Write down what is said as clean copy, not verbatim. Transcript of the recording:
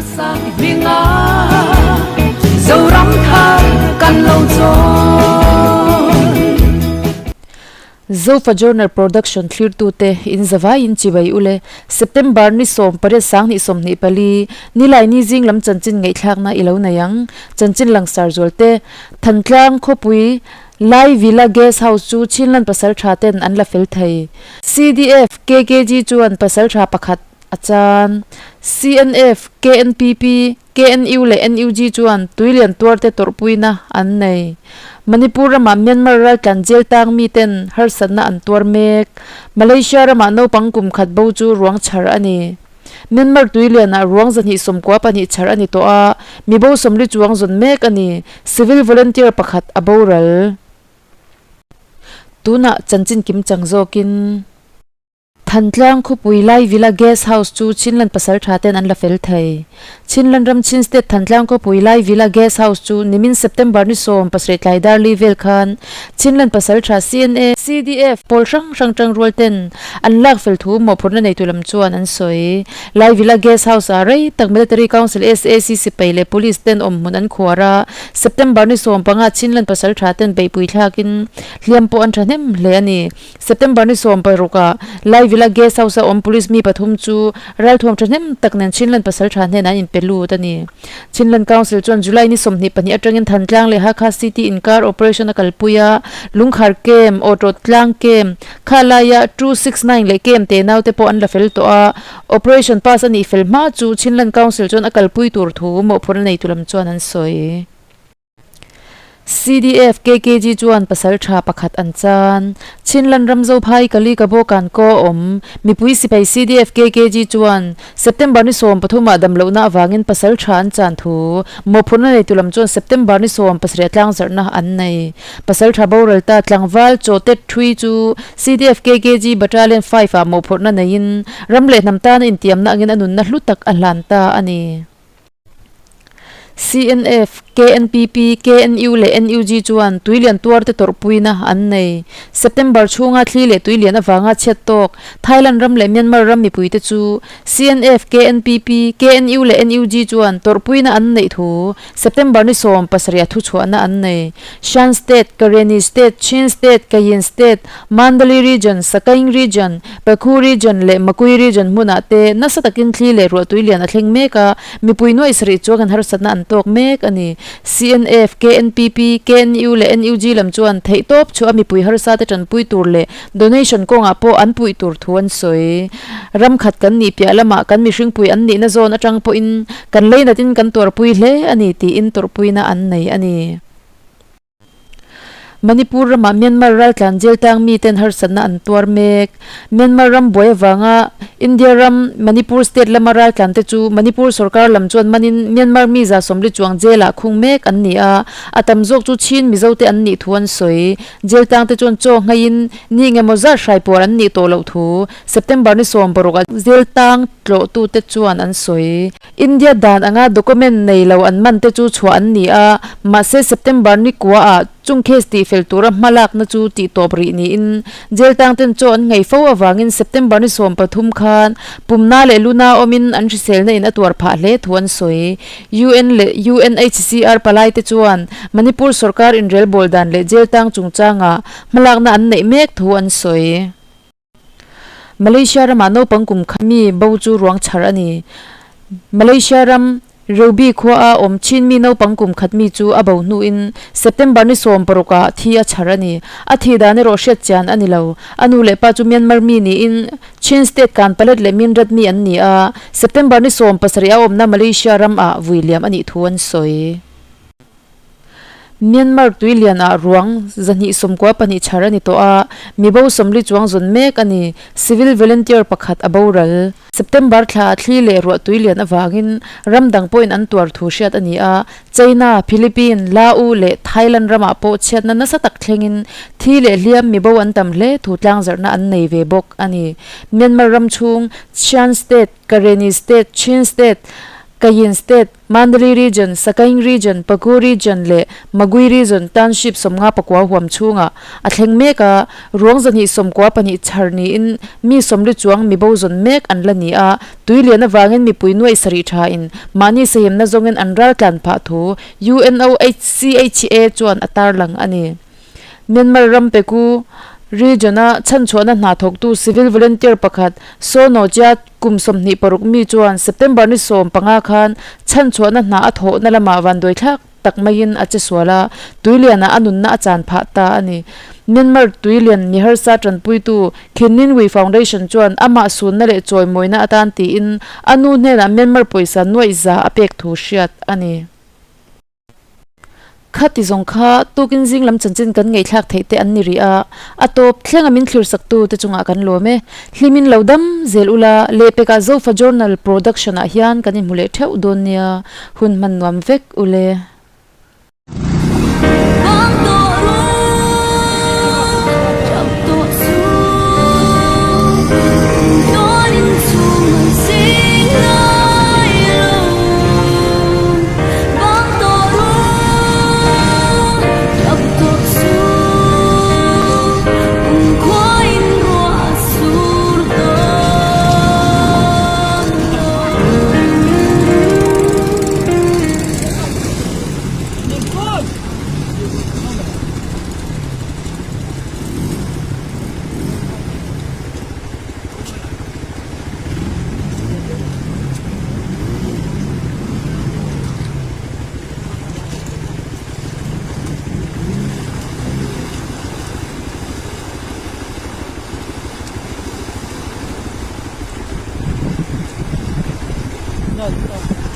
Hminga Zoram thar kan lo chawn. Zofa Journal Production thlirtute in zavaiin chibai ule September ni 18 2024 Nilaini zing lam chanchin ngaihthlakna i lo nei ang. Chanchin langsar zualte Thantlang khawpui Lai Villa Guest House chu Chinland pasal tha ten an la fel thei. CDF, KKG chuan pasal tha pakhat a chan. CNF, KNPP, KNU leh NUG chuan tuilian tuarte tawrhpuina an nei. Manipur ramah Myanmar raltlan jail tang miten harsatna an tuar mek. Malaysia ramah naupang kum khat bo chu ruang chhar a ni. Myanmar tuilianah ruang 224 chhar a ni tawh a, mibo 40 chuang zawn mek a ni. Civil volunteer pakhat a boral. Tunah chanchin kim chang zawkin. Thantlang khawpui Lai Villa Guest House chu Chinland pasal tha ten an la fel thei. Chinland ram Chin State Thantlang khawpui Lai Villa Guest House chu nimin September ni 17 tlai dar li vel khan Chinland pasal tha CNA, CDF pawl hrang hrang tangrual ten an lak fel thu mawhphurhna neitu lam chuan an sawi. Lai Villa Guest House ah rei tak Military Council SAC sipai leh Police ten awm hmun an khuar a, September ni 15 Chinland pasal tha ten beihpui thlakin hliam pawh an thahnem hle a ni. September ni 16 ah Lai Villa Guest House a awm Police mi pathum chu ralthuam thahnem tak nen Chinland pasal tha hnenah an inpe lut a ni. Chinland Council chuan July ni 22 atangin Thantlang leh Hakha City inkar operation a kalpui a, Lungkhar Camp, Awtawt Tlang Camp, Khalaia 269 leh Camp te naute pawh an la fel tawh a, operation pass a nih fel hma chu Chinland Council chuan a kalpui tur thu mawhphurhna neitu lam chuan an sawi. CDF, KKG chuan pasal tha pakhat an chan. Chinland ram Zophai Kali Kabo Kankaw awm mipui sipai CDF, KKG chuan September ni 13 ah damlohna avangin pasal tha an chan thu mawhphurhna neitu lam chuan September ni 17 tlangzarhna an nei. Pasal tha boral ta tlangval Chawtet Thui chu CDF, KKG Battalion 5 ah mawhphurhna neiin ram leh hnam tana intiamna angin a nunna hlu tak a hlan ta a ni. CNF, KNPP, KNU leh NUG chuan tuilian tuarte tawrhpuina an nei. September chhunga thli leh tuilian avanga chhiat tawk Thailand ram leh Myanmar ram mipuite chu CNF, KNPP, KNU leh NUG chuan tawrhpuina an neih thu September ni 17 a thuchhuahna an nei. Shan State, Karenni State, Chin State, Kayin State, Mandalay Region, Sagaing Region, Pakhu Region leh Makui Region hmunah te nasa takin thli leh ruah tuilian a thleng mek a, mipui nuaih sarih chuan harsatna an tawk mek a ni. CNF, KNPP, KNU leh NUG lam chuan theihtawp chu a mipui harsa te tanpui tur leh donation kawngah pawh an puih tur thu an sawi. Ram khat kan nih piah lamah kan mihringpui an nihna zawn atang pawhin kan leinatin kan tuarpui hle a ni tiin tawrhpuina an nei a ni. Manipur ramah Myanmar raltlan jail tang miten harsatna an tuar mek. Myanmar ram buai avanga India ram Manipur state lama raltlan te chu Manipur sorkar lam chuan manin Myanmar mi 140 chuang jail ah khung mek an ni a, a tam zawk chu Chin Mizo te an nih thu an sawi. Jail tang te chuan chaw nghaiin ni engemaw zat hraipuar an nih tawh loh thu September ni 16 ah jail tang tlawhtute chuan an sawi. India dan anga document nei lo an man te chu chhuah an ni a, mahse September ni kua ah chung case tih fel tura hma lakna chu tih tawp rih niin jail tang ten chaw an nghei fo avangin September ni 13 khan pumna leh luna awmin an hriselna in a tuar phah hle thu an sawi. UN leh UNHCR palai te chuan Manipur sorkar inrelbawl dan leh jail tang chungchanga hmalakna an neih mek thu an sawi. Malaysia ramah naupang kum khat mi bo chu ruang chhar a ni. Malaysia ram Reubi khua a awm chin mi naupang kum khat mi chu a bo hnuin September ni 16 ah thi a chhar a ni. A thih dan erawh hriat chian a ni lo. A nu leh pa chu Myanmar mi niin Chin state kan palet leh Minrat mi an ni a, September ni 17 a awmna Malaysia ram ah vui liam a nih thu an sawi. Myanmar tuilian ah ruang 294 chhar a ni tawh a, mibo 40 chuang zawn mek a ni, civil volunteer pakhat a boral. September thla ah thli leh ruah tuilian avangin ram dang pawhin an tuar thu hriat a ni a, China, Philippines, Laos leh Thailand ramah pawh chhiatna nasa tak thlengin thi leh hliam mibo an tam hle thu tlangzarhna an nei ve bawk a ni. Myanmar ram chhung Shan State, Karenni State, Chin State, Kayin State, Mandalay Region, Sagaing Region, Pagu Region leh Magui Region township 54 huam chhungah a thleng mek a, ruang 292 chhar niin mi 40 chuang mibo zawn mek an la ni a, tui lian avangin mipui nuaih sarih thain mahni sahimna zawngin an ral tlan phah thu UNOHCHA chuan a tarlang a ni. Myanmar ram Pegu Region-a chhanchhuahna hna thawktu civil volunteer pakhat Saw Naw Chia Kum 26 mi chuan September ni 15 khan chhanchhuahna hna a thawhna lamah vanduai thlak tak maiin a che sual a, tuilianah a nunna a chan phah ta a ni. Myanmar tuilian ni harsa tanpuitu Khin Wi Foundation chuan amah sunna leh chawimawina atan tiin a nu hnenah Myanmar pawisa nuaih za a pek thu hriat a ni. Khati zawng kha tukin zing lam chanchin kan ngaihthlak theih te an ni rih a, a tawp thlenga min thlir sak tu te chungah kan lawm e. Hlimin lo dam zel ula, lehpekah Zofa Journal Production ah hian kan inhmu leh theuh dawn nia, hun hman nuam vek ule. No, no.